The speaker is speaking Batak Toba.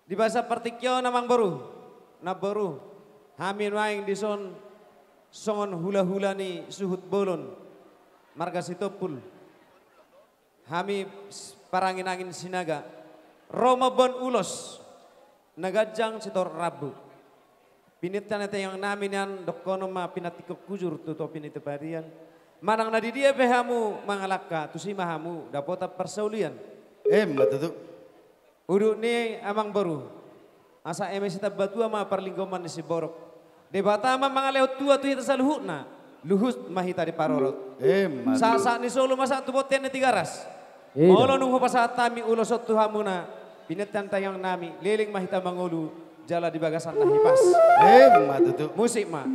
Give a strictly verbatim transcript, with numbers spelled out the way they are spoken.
Di bagasan partingkian on, amangboru, namboru, hami nuaeng dison songon hulahula ni suhut bolon, marga Sitompul. Hami s-, parangin-angin Sinaga, ro mamboan ulos na ganjang sitorop rambu. Pinantian ni tangiang nami nian, dohonon ma pinantikhon hujur tu topi ni parian. Manang na di dia pe hamu mangalangka, tusi ma hamu dapotan parsaulian. Emma tutu. Udut ni i, amangboru, asa eme sitambatua ma parlinggoman ni siborok. Debata ma mangalehon tua tu hita saluhutna, luhut ma hita diparorot. Emma tutu. Sahat-sahat ni solu ma sahat tu bontean ni Tigaras. Ida. Molo dung hupasahat hami ulos on tu hamuna, pinantian tangiang nami, leleng ma hita mangolu jala di bagasan na hipas. Emma tutu. Musik ma.